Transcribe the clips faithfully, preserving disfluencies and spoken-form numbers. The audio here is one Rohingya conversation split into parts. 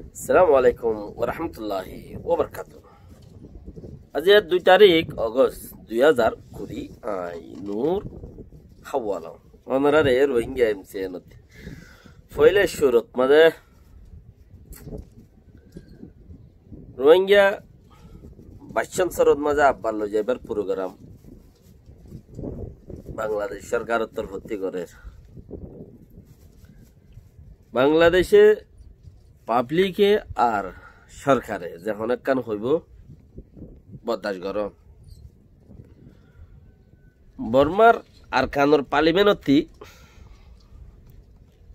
Assalamu alaikum warahmatulláhi wabarakátuhu. Aijja dui tarík August dui házar kuri, añí Nur Hawal. Ónorare Rohingya M C N ot foila cúrut mazé Rohingya baicchón sorot mazé abbar loi zaibar program Bangladec sorkaror torfótti gorer. Bangladece pablike ar sorkare ze honó ekkán hoibo bordac gorón. Bormar Arkanor parlimenotti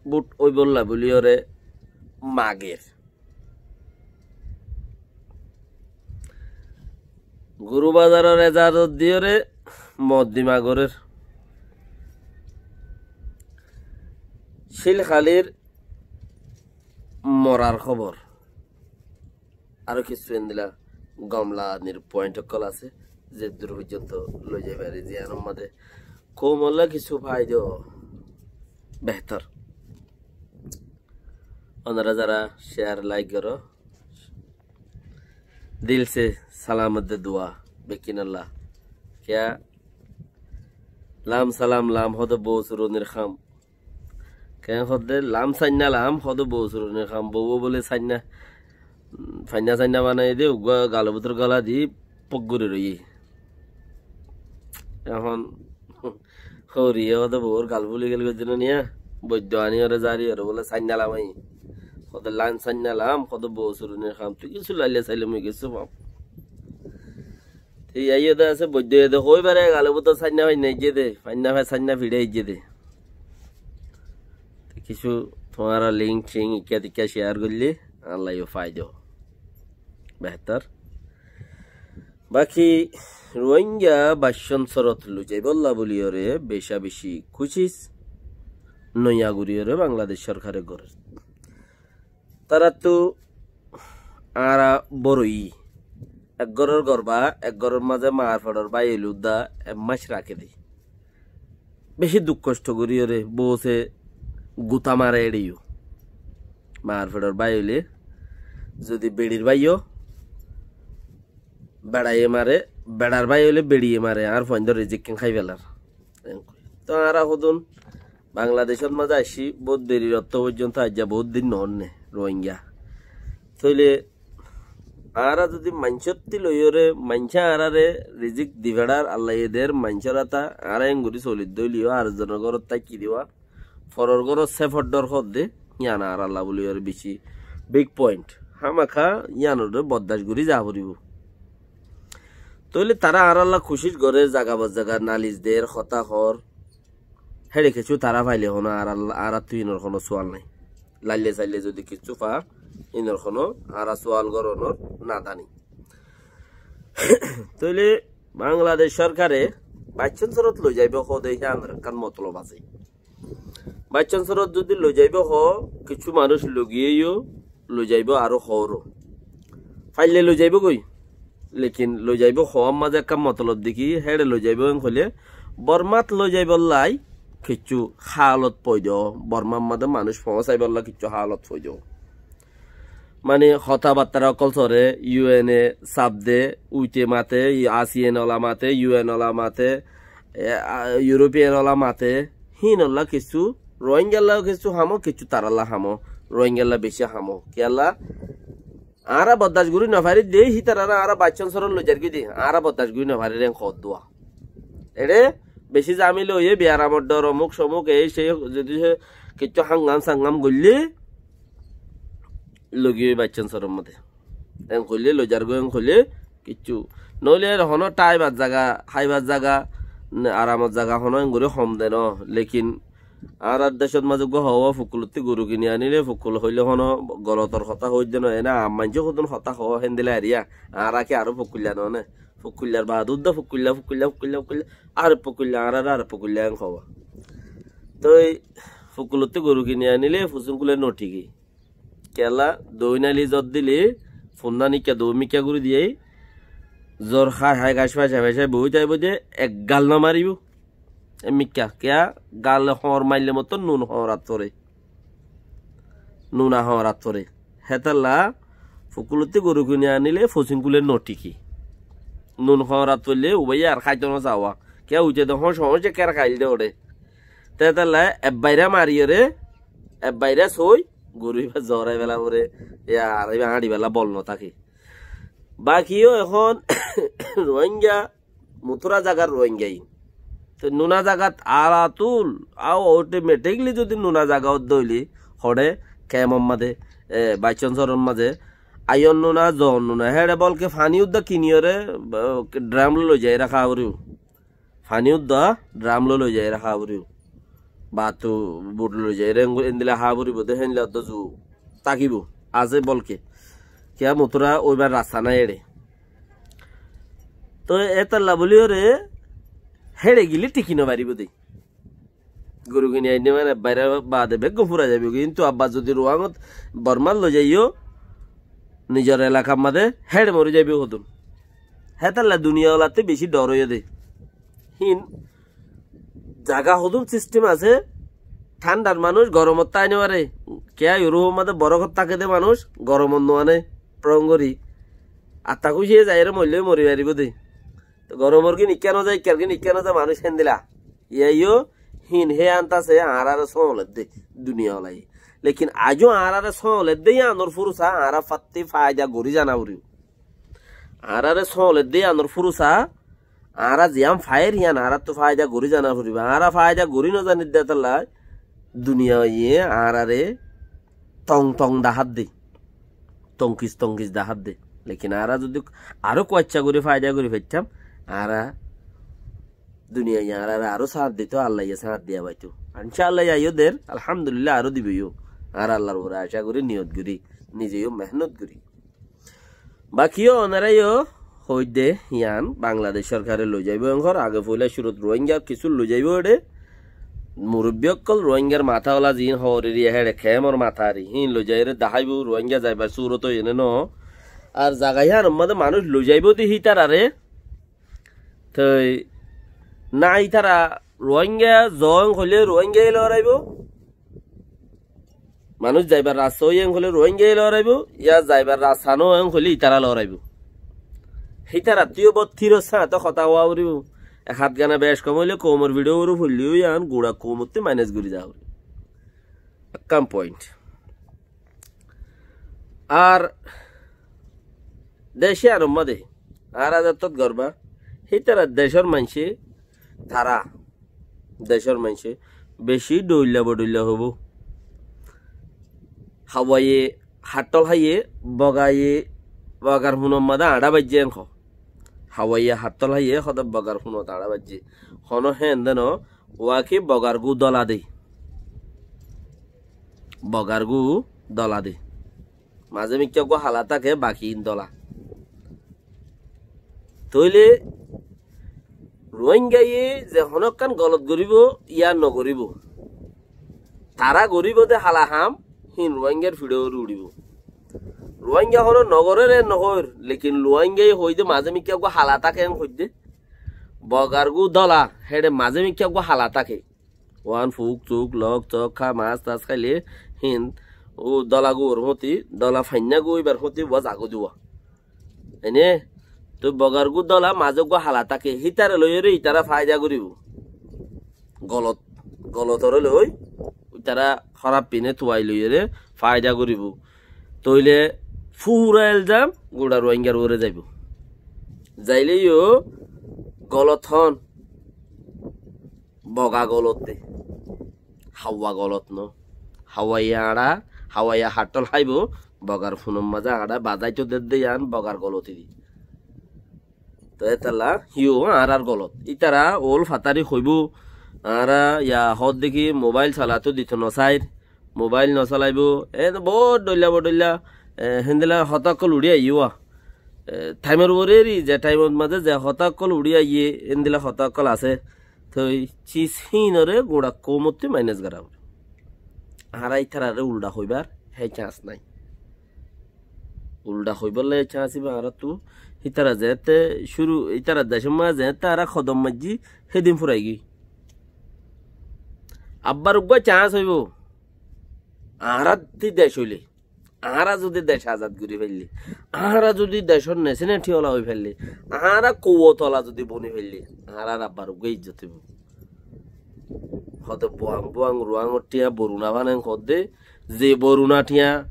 bút óibolla buliyóre mager. Guru bazaror ezazot diyóre moddima gorer. Cílhalir morar hóbor. Aró kissú endilla gomlanir point ókkol asé, zeddúr foijjonto loi zai fari, ziyánor mazé koumolla kissú faida ó, behtor. Ónora zara share, like goró, dil se salamot de dua, bekkúnolla. Kiyá lam salam lam hoó de bou suronir ham. Keén hoó de lam sainna lam hoó de bou suronir ham, bou bóle sainna, fainna sainna banai de, uggúa galor bútore gola di pok gorí roiyé. Ehón hóriye hoó de bour gal fuli gel goijjé no niya, boiddo aniyóre zariyóre bóle sainna lam aiyé. Hoó de lam sainna lam hoó de bou suronir ham, tui kissú laile saile mui kissú fam. Te aiyé de asé, boiddo aiyé de, hoi fare, galor bútore sainna fainna aijjé de, fainna fa-, sainna fiçá aijjé de. Te kissú tuáñra link cink ikká tikká share goille, añálla yó faida ó. Behtor. Baki Rohingya baicchón sorot loi zaibolla buliyóre beca beci kucíc noiya goríyore Bangladec sorkare gorer. Taráttu añára bóroiyí. Ek góror gorba, ek góror mazé maar feçor bái óile uddá ek mac raké de. Beci duk koctho goríyore bouce guta mare eçé yó. Maar feçor bái óile zodi beçir bái yó, beçaye mare, beçar bái óile beçiye mare, añár fuaindor rizik kén hái felar. Toi añára hodún Bangladecót mazé aiccí, bout derir ottót foijjonto aijja bout din noónne Rohingya. Tóile añára zodi maincótti loiyóre, maincé añáráre rizik di feçar, Allaye der, maincór ata añára engorí solidde óileyo, ar zonor górot táikki diwa, foror górot sefot dhor hoódde, yían añárálla buliyóre beci big point. Hámaká yíanoré boddac gorí za foribó. Tóile tará añárálla kucíc gorér, zaga bozzaga nalis der, hotá hoór. Héçe kessú tará faile honó añárálla, añáráttu inor honó sual nái. Laille saille zodi kessú fa, inor honó añára sual gorónor nadani. Tóile Bangladec sorkare baiccón sorot loi zaibó hoóde híanor ekkán motolob asé. Baiccón sorot zodi loi zaibó hoó, kessú manúic logiyé yó loi zaibó aró hoóro. Faille loi zaibó goi. Lekin loi zaibó hoór mazé ekkán motolob dekí, héçe loi zaibó en hoilé, Bormát loi zaibólla kessú haalot foidó, Bormár mazé manúic foóñsaibólla kessú haalot foidó. Mani hotábattára ókkol sóre, U N e saf de, uite mate, ASEAN ola mate, U N ola mate, e, a, European ola mate, híinolla kessú, Rohingyalla kessú hamó, kessú tarálla hamó, Rohingyalla beci hamó. Kiyólla? Añára boddac gorí nofarir de, hítararé añára baiccón sorot loi zargói de, añára boddac gorí nofarir en hoódduwa. Eçé beci zamila óiye, biyaramor dhor, omuk somuk, ei sei, zodi se kessú hangam sangam goillé, logiyói baiccón sorot mazé. En hoilé loi zargói, en hoilé kessú. Noóile honó thaibar zaga, háibar zaga, ne, aramor zaga honó engorí hom de noó. Lekin añárar decót mazé uggúa hoó, fukkulottí goru kini anilé, fukkul hoilé honó golotor hotá hoóidde noó, ene aam maincé hodún hotá hoó héndilla eriya. Añára ki aró fukkuilla noó né? Fukkuillar baade uddá fukkuilla, fukkuilla, fukkuilla, fukkuilla, ar fukkuilla, añáráre ar fukkuilla en hoó. Toi fukkulottí goru kini anilé, fusún kulé nothíki. Kiyólla, doóin aili zor dile, funná nikka doóin mikká gorí diyé, zor hái hái gac faca faca boói táibo de, ek gal nomaribó. E mikká, kiyá gal hoóñr maille motó nun hoóñrat foré. Nuna hoóñrat foré. Hétalla fukkulottí goru kini anile fosín kule nothíki. Nun hoóñrat foille ubáiye ar háito nosaá. Kiyá uite de hoóñc hoóñc ekkáre háil de óre. Te hétalla ebbairá mariyóre, ebbairá sói, goru ibá zorai bela fore, ya ar ibá áñçi bela bol notáke. Baki yó ehón Ruáinga mutura zagar Ruáingai. Te nuna zagat ala tul, au automatically zodi nuna zaga ódde óile, hoçé kemor mazé, e, baicon soror mazé, aiyon nuna, zon nuna, héçe bolke faní udda kiniyóre, ba, dram loi loi zaiyóre há foribó. Faní udda dram loi loi zaiyóre há foribó. Ba tu but loi zaiyóre endilla há foribó de, héndilla udda zu tákibo, asé bolke. Kiyá mutura óibar rasta nái héçe. Toi étalla bóliyoré héçe gilé thíki nofaribóu dé. Goru kini ainné mane bairá baade beggún fura zaibóu. Kintu abbar zodi Ruáingot Bormát loizaiyó, nizor elakar mazé héçe mori zaibóu hodún. Hétalla duniyawalattú bicí dhor óiye dé. Hín zaga hodún sistem asé, thándhar manúic goromot táki nofaré. Kiyá Iurópor mazé borofot táke dé manúic goromot nuané, prong gorí. Atta kúciye zaiyóre moillé mori faribóu dé. Te goromor gín ikká nozá, ikkár gín ikká nozá, manúic héndilla. Yíaiyó hín hé ánta asé añáráre sóoledde duniyawalaye. Lekin aijó añáráre sóoledde yíanor furusá añára fatti faida gorí zana foribóu. Añáráre sóoledde yíanor furusá añára ziyán fair yían añáráttu faida gorí zana foribóu. Añára faida gorí nozanidde hétalla duniyaye añáráre tong tong dahádde, tongkis tongkis dahádde. Lekin añára zodi aró kuaccá gorí faida gorí faittám, añára duniyaye añáráre aró sáñt ditóu, Allaye sáñt diya faitóu. Incá Allah aiyó der, alhamdulillah, aró diboiyó. Añára Allar uore acá gorí, niyot gorí, nizeyó mehénnot gorí. Baki yó onorá yó hoóidde yían Bangladec sorkare loizaibóu enkor, age foila cúrut Ruáinga kissú loizaibóu éçe. Murubbi ókkol Ruáingar matá ola ziín hoórir yá héçe kemor matá ar híin loizaiyóre daháibou Ruáinga zaibar súrot óiye né noó. Ar zaga yíanor mazé manúic loizaibóu dé hítararé. Toi ná ítara Ruáinga zoó en hoilé Ruáingaye loraibóu. Manúic zaibar rasta óiye en hoilé Ruáingaye loraibóu, yá zaibar rasta noó en hoilé ítara loraibóu. Hítarattú yó bóut thíros sáñte hotá hoó foribóu. Ek hát gana bec kom óile koumor fiçó uore foillé yó yían guñça koumottú mainas gorí za foribóu. Ekkán point. Ar dec yíanor mazé añára zettót gorba, hítara decór maincé tará decór maincé bicí dhoilla bodhoilla hoibóu. Hawaye hattól háiye, bogaye, bogar funor mazé añçá baijjé en hoó. Hawaye hattól háiye, hodé bogar funot añçá baijjé. Honó héen dé noó, uá ki bogar gú dóla dé. Bogar gú dóla dé. Mazé mikká eggúa hala táke, baki ín dóla. Tóile Ruáingaye ze honókkan golot goríbou, yá nogoríbou. Tará goríbou de hala ham, hín Ruáingar fiçó uore uçíbou. Ruáinga honó nogorér en nohoóir, lekin Ruáingaye hoóide mazé mikká eggúa hala táke en hoóidde. Bogar gú dóla, héçe mazé mikká eggúa hala táke. Uán fuk, suk, lok, sok, há, mas, tas háile hín, u dóla gúor fúti, dóla fainná gú ibar fúti uá zagói dé uá. Ene, toi bogar gú dóla mazé eggúa hala táke, hítare loiyóre ítara faida goríbou. Golot, golotoré loi, ítara hóraf fine tuai loiyóre faida goríbou. Tóile fura elzam guñça Ruáingar uore zaibou. Zaile yó golot hon, boga golot de. Hawa golot no. Hawaye añçá, hawaye hattól háibou, bogar funor mazé añçá bazaito dedde yían bogar golot di. Toi étalla híyo añárár golot. Ítara ól fatari hoibóu, añára yá hoódde ki mobail salatou dito nosair, mobail nosalaibóu, en boóut dhoilla bodhoilla, e, héndilla hotá ókkol uçí aiyé uá. E, thaimor uore eri, ze thaimor mazé ze hotá ókkol uçí aiyé, héndilla hotá ókkol asé. Toi cis híinoré guñça koumottú mainas gorá foribóu. Añára ítararé uldha hoibár hé cans nái. Uldha hoibálla hé cans ibá añáráttu. Ítara zeéñtte cúru, ítarar decór mazé zeéñtte añára hodom maijjí, hédin furai giyói. Abbar uggúa cans óibou. Añárátti dec óile, Añára zudi dec azad gorí faillé, añára zudi decór neseneti ola ói faillé, añára kouwot ola zudi boni faillé, añárar abbar uggúa ijjot óibo. Hoóde buang buang ruangor thiañ boruna banen hoódde, ze boruna thiañ,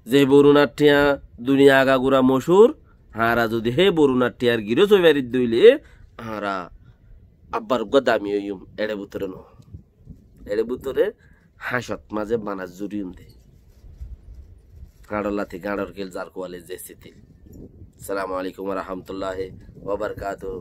ze borunar thiañ duniya agagura mochúr, añára zudi hé borunar thiañr giros ói faridde óile, añára abbar uggúa dami óiyum, eçe bútore no. Eçe bútore háñcot mazé banar zuriyum de. Gañçor lati gañçor gil, zar kuwali ze sitil. Assalamu alaikum wa rahmatullahi wa barakatuhu.